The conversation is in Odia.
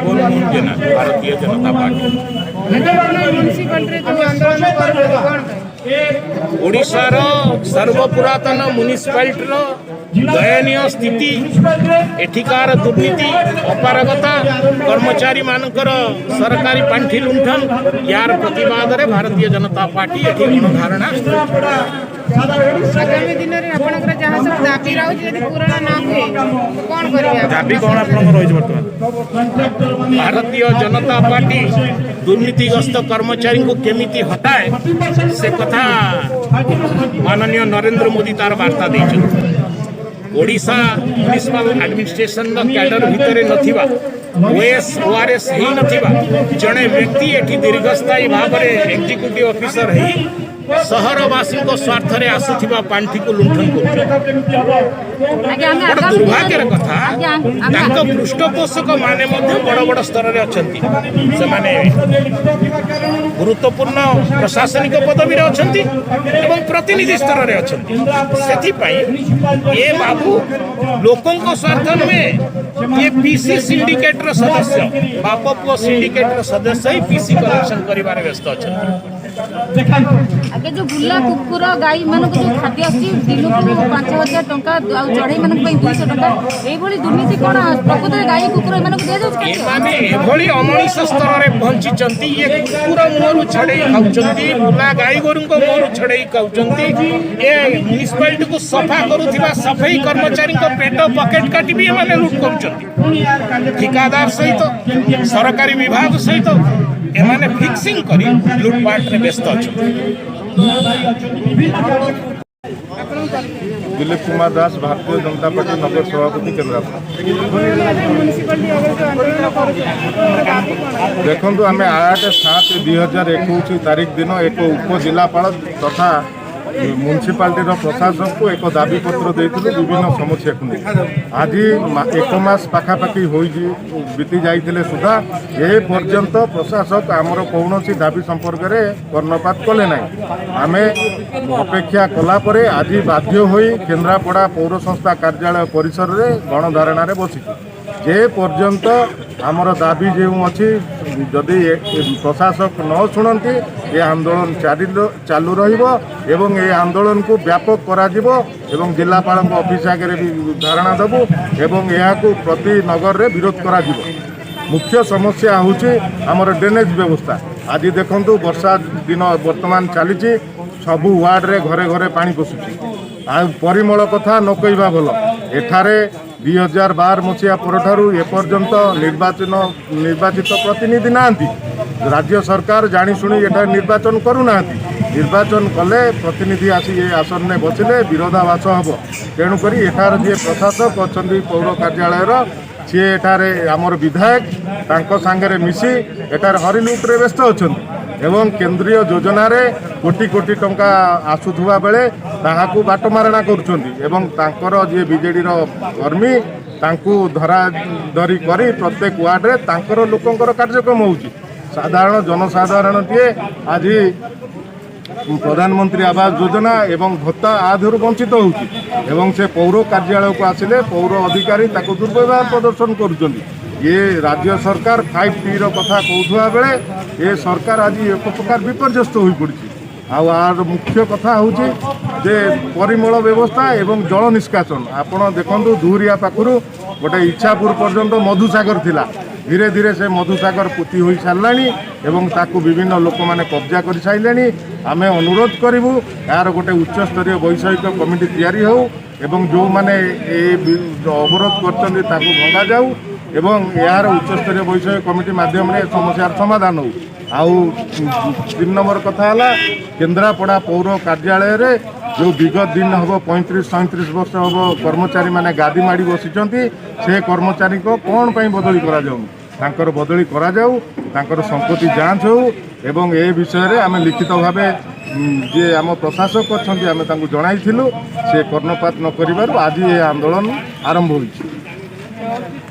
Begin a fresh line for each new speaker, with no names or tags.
ଭୁବନ ମୋହନ ଜେନା, ଭାରତୀୟ ଜନତା ପାର୍ଟି।
ମ୍ୟୁନିସିପାଲିଟିରେ ଯୋଉ ଆନ୍ଦୋଳନ କରୁଛନ୍ତି, କ'ଣ ପାଇଁ?
ଓଡ଼ିଶାର ସର୍ବପୁରାତନ ମ୍ୟୁନିସିପାଲିଟିର ଦୟନୀୟ ସ୍ଥିତି, ଏଠିକାର ଦୁର୍ନୀତି, ଅପାରଗତା, କର୍ମଚାରୀମାନଙ୍କର ସରକାରୀ ପାଣ୍ଠି ଲୁଣ୍ଠନ, ୟାର ପ୍ରତିବାଦରେ ଭାରତୀୟ ଜନତା ପାର୍ଟି ଏଠି ଗଣଧାରଣା।
ଆଗାମୀ ଦିନରେ ଆପଣଙ୍କର ଯାହା ସବୁ ଦାବି ରହୁଛି, ଯଦି ପୂରଣ ନ ହୁଏ ତ କ'ଣ କରିବେ ଆପଣ?
ଦାବି କ'ଣ ଆପଣଙ୍କର ରହିଛି ବର୍ତ୍ତମାନ?
ଭାରତୀୟ ଜନତା ପାର୍ଟି ଦୁର୍ନୀତିଗ୍ରସ୍ତ କର୍ମଚାରୀଙ୍କୁ କେମିତି ହଟାଏ, ସେ କଥା ମାନନୀୟ ନରେନ୍ଦ୍ର ମୋଦି ତାର ବାର୍ତ୍ତା ଦେଇଛନ୍ତି। ଓଡ଼ିଶା ମ୍ୟୁନିସିପାଲ ଆଡମିନିଷ୍ଟ୍ରେସନର କ୍ୟାଡର ଭିତରେ ନଥିବା, ଓଏଏସ୍ ଓଆରଏସ୍ ହେଇନଥିବା ଜଣେ ବ୍ୟକ୍ତି ଏଠି ଦୀର୍ଘସ୍ଥାୟୀ ଭାବରେ ଏକ୍ଜିକ୍ୟୁଟିଭ ଅଫିସର ହେଇ ସହରବାସୀଙ୍କ ସ୍ୱାର୍ଥରେ ଆସୁଥିବା ପାଣ୍ଠିକୁ ଲୁଣ୍ଠନ କରୁଛନ୍ତି।
ଆଜ୍ଞା, ଆମେ
ବଡ଼
ଆଗାମୀ
ଦୁର୍ଭାଗ୍ୟର କଥା,
ଆଜ୍ଞା, ଆମେ
ତାଙ୍କ ପୃଷ୍ଠପୋଷକ ମାନେ ମଧ୍ୟ ବଡ଼ ବଡ଼ ସ୍ତରରେ ଅଛନ୍ତି। ସେମାନେ ଗୁରୁତ୍ୱପୂର୍ଣ୍ଣ ପ୍ରଶାସନିକ ପଦବୀରେ ଅଛନ୍ତି ଏବଂ ପ୍ରତିନିଧି ସ୍ତରରେ ଅଛନ୍ତି। ସେଥିପାଇଁ ଏ ବାବୁ ଲୋକଙ୍କ ସ୍ୱାର୍ଥ ନୁହେଁ, ଇଏ ପିସି ସିଣ୍ଡିକେଟର ସଦସ୍ୟ। ବାପ ପୁଅ ସିଣ୍ଡିକେଟର ସଦସ୍ୟ ହେଇ ପିସି କଲେକ୍ସନ କରିବାରେ ବ୍ୟସ୍ତ ଅଛନ୍ତି।
ଆଜ୍ଞା, ଯୋଉ ବୁଲା କୁକୁର ଗାଈ ମାନଙ୍କୁ ଯୋଉ ଖାଦ୍ୟ ଆସୁଛି ଦିନକୁ 5000 ଟଙ୍କା, ଆଉ ଚଢେଇ ମାନଙ୍କ ପାଇଁ 200 ଟଙ୍କା, ଏଇଭଳି ଦୁର୍ନୀତି କ'ଣ ପ୍ରକୃତରେ ଗାଈ କୁକୁର ଏମାନଙ୍କୁ ଦିଆଯାଉଛି ଖାଦ୍ୟ?
ଏମାନେ ଏଭଳି ଅମଣିଷ ସ୍ତରରେ ପହଞ୍ଚିଛନ୍ତି। ଇଏ କୁକୁର ମୁହଁରୁ ଛଡ଼େଇ ଖାଉଛନ୍ତି, ବୁଲା ଗାଈ ଗୋରୁଙ୍କ ମୁହଁରୁ ଛଡ଼େଇ ଖାଉଛନ୍ତି। ଏ ମ୍ୟୁନିସିପାଲିଟିକୁ ସଫା କରୁଥିବା ସଫେଇ କର୍ମଚାରୀଙ୍କ ପେଟ ପକେଟ କାଟି ବି ଏମାନେ ଲୁଟ୍ କରୁଛନ୍ତି। ଠିକାଦାର ସହିତ, ସରକାରୀ ବିଭାଗ ସହିତ ଏମାନେ ଫିକ୍ସିଂ କରି ଲୁଟପାଟରେ ବ୍ୟସ୍ତ ଅଛନ୍ତି।
ଦିଲ୍ଲୀପ କୁମାର ଦାସ, ଭାରତୀୟ ଜନତା ପାର୍ଟି ନଗର ସଭାପତି, କେନ୍ଦ୍ରାପଡ଼ା।
ଆପଣମାନେ ଆଜି ମ୍ୟୁନିସିପାଲିଟି ଆଗରେ ଯୋଉ ଆନ୍ଦୋଳନ କରୁଛନ୍ତି, ଆପଣଙ୍କର ଦାବି କ'ଣ?
ଦେଖନ୍ତୁ, ଆମେ 8/7/2021 ତାରିଖ ଦିନ ଏକ ଉପଜିଲ୍ଲାପାଳ ତଥା ମ୍ୟୁନିସିପାଲିଟିର ପ୍ରଶାସକକୁ ଏକ ଦାବିପତ୍ର ଦେଇଥିଲୁ ବିଭିନ୍ନ ସମସ୍ୟାକୁ ନେଇ। ଆଜି ଏକ ମାସ ପାଖାପାଖି ହୋଇଛି ବିତି ଯାଇଥିଲେ ସୁଦ୍ଧା ଏ ପର୍ଯ୍ୟନ୍ତ ପ୍ରଶାସକ ଆମର କୌଣସି ଦାବି ସମ୍ପର୍କରେ କର୍ଣ୍ଣପାତ କଲେ ନାହିଁ। ଆମେ ଅପେକ୍ଷା କଲା ପରେ ଆଜି ବାଧ୍ୟ ହୋଇ କେନ୍ଦ୍ରାପଡ଼ା ପୌର ସଂସ୍ଥା କାର୍ଯ୍ୟାଳୟ ପରିସରରେ ଗଣଧାରଣାରେ ବସିଛୁ। ଯେ ପର୍ଯ୍ୟନ୍ତ ଆମର ଦାବି ଯେଉଁ ଅଛି, ଯଦି ପ୍ରଶାସକ ନ ଶୁଣନ୍ତି, ଏ ଆନ୍ଦୋଳନ ଚାଲୁ ରହିବ ଏବଂ ଏ ଆନ୍ଦୋଳନକୁ ବ୍ୟାପକ କରାଯିବ ଏବଂ ଜିଲ୍ଲାପାଳଙ୍କ ଅଫିସ ଆଗରେ ବି ଧାରଣା ଦେବୁ ଏବଂ ଏହାକୁ ପ୍ରତି ନଗରରେ ବିରୋଧ କରାଯିବ। ମୁଖ୍ୟ ସମସ୍ୟା ହେଉଛି ଆମର ଡ୍ରେନେଜ୍ ବ୍ୟବସ୍ଥା। ଆଜି ଦେଖନ୍ତୁ, ବର୍ଷା ଦିନ ବର୍ତ୍ତମାନ ଚାଲିଛି, ସବୁ ୱାର୍ଡ଼ରେ ଘରେ ଘରେ ପାଣି ପଶୁଛି। ଆଉ ପରିମଳ କଥା ନ କହିବା ଭଲ। ଏଠାରେ 2012 ମସିହା ପରଠାରୁ ଏପର୍ଯ୍ୟନ୍ତ ନିର୍ବାଚିତ ପ୍ରତିନିଧି ନାହାନ୍ତି। ରାଜ୍ୟ ସରକାର ଜାଣିଶୁଣି ଏଠାରେ ନିର୍ବାଚନ କରୁନାହାନ୍ତି। ନିର୍ବାଚନ କଲେ ପ୍ରତିନିଧି ଆସି ଏ ଆସନରେ ବସିଲେ ବିରୋଧାଭାସ ହେବ। ତେଣୁକରି ଏଠାର ଯିଏ ପ୍ରଶାସକ ଅଛନ୍ତି ପୌର କାର୍ଯ୍ୟାଳୟର, ସିଏ ଏଠାରେ ଆମର ବିଧାୟକ, ତାଙ୍କ ସାଙ୍ଗରେ ମିଶି ଏଠାରେ ହରିଲୁଟରେ ବ୍ୟସ୍ତ ଅଛନ୍ତି ଏବଂ କେନ୍ଦ୍ରୀୟ ଯୋଜନାରେ କୋଟି କୋଟି ଟଙ୍କା ଆସୁଥିବା ବେଳେ ତାହାକୁ ବାଟମାରଣା କରୁଛନ୍ତି ଏବଂ ତାଙ୍କର ଯିଏ ବିଜେଡ଼ିର କର୍ମୀ, ତାଙ୍କୁ ଧରା ଧରି କରି ପ୍ରତ୍ୟେକ ୱାର୍ଡ଼ରେ ତାଙ୍କର ଲୋକଙ୍କର କାର୍ଯ୍ୟକ୍ରମ ହେଉଛି। ସାଧାରଣ ଜନସାଧାରଣଟିଏ ଆଜି ପ୍ରଧାନମନ୍ତ୍ରୀ ଆବାସ ଯୋଜନା ଏବଂ ଭତ୍ତା ଆଦିରୁ ବଞ୍ଚିତ ହେଉଛି ଏବଂ ସେ ପୌର କାର୍ଯ୍ୟାଳୟକୁ ଆସିଲେ ପୌର ଅଧିକାରୀ ତାକୁ ଦୁର୍ବ୍ୟବହାର ପ୍ରଦର୍ଶନ କରୁଛନ୍ତି। ଇଏ ରାଜ୍ୟ ସରକାର 5Tର କଥା କହୁଥିବା ବେଳେ ଏ ସରକାର ଆଜି ଏକ ପ୍ରକାର ବିପର୍ଯ୍ୟସ୍ତ ହୋଇପଡ଼ିଛି। ଆଉ ଆର ମୁଖ୍ୟ କଥା ହେଉଛି ଯେ ପରିମଳ ବ୍ୟବସ୍ଥା ଏବଂ ଜଳ ନିଷ୍କାସନ। ଆପଣ ଦେଖନ୍ତୁ, ଦୁହୁରିଆ ପାଖରୁ ଗୋଟେ ଇଚ୍ଛାପୁର ପର୍ଯ୍ୟନ୍ତ ମଧୁସାଗର ଥିଲା। ଧୀରେ ଧୀରେ ସେ ମଧୁସାଗର ପୋତି ହୋଇସାରିଲାଣି ଏବଂ ତାକୁ ବିଭିନ୍ନ ଲୋକମାନେ କବ୍ଜା କରିସାରିଲେଣି। ଆମେ ଅନୁରୋଧ କରିବୁ, ଏହାର ଗୋଟେ ଉଚ୍ଚସ୍ତରୀୟ ବୈଷୟିକ କମିଟି ତିଆରି ହେଉ ଏବଂ ଯେଉଁମାନେ ଏ ଅବରୋଧ କରିଛନ୍ତି ତାକୁ ଭଙ୍ଗାଯାଉ ଏବଂ ଏହାର ଉଚ୍ଚସ୍ତରୀୟ ବୈଷୟିକ କମିଟି ମାଧ୍ୟମରେ ଏ ସମସ୍ୟାର ସମାଧାନ ହେଉ। ଆଉ 3 ନମ୍ବର କଥା ହେଲା, କେନ୍ଦ୍ରାପଡ଼ା ପୌର କାର୍ଯ୍ୟାଳୟରେ ଯେଉଁ ବିଗତ ଦିନ ହେବ, 35 37 ବର୍ଷ ହେବ କର୍ମଚାରୀମାନେ ଗାଦି ମାଡ଼ି ବସିଛନ୍ତି, ସେ କର୍ମଚାରୀଙ୍କ କ'ଣ ପାଇଁ ବଦଳି କରାଯାଉନି? ତାଙ୍କର ବଦଳି କରାଯାଉ, ତାଙ୍କର ସମ୍ପତ୍ତି ଯାଞ୍ଚ ହେଉ ଏବଂ ଏ ବିଷୟରେ ଆମେ ଲିଖିତ ଭାବେ ଯିଏ ଆମ ପ୍ରଶାସକ ଅଛନ୍ତି, ଆମେ ତାଙ୍କୁ ଜଣାଇଥିଲୁ। ସେ କର୍ଣ୍ଣପାତ ନ କରିବାରୁ ଆଜି ଏ ଆନ୍ଦୋଳନ ଆରମ୍ଭ ହୋଇଛି।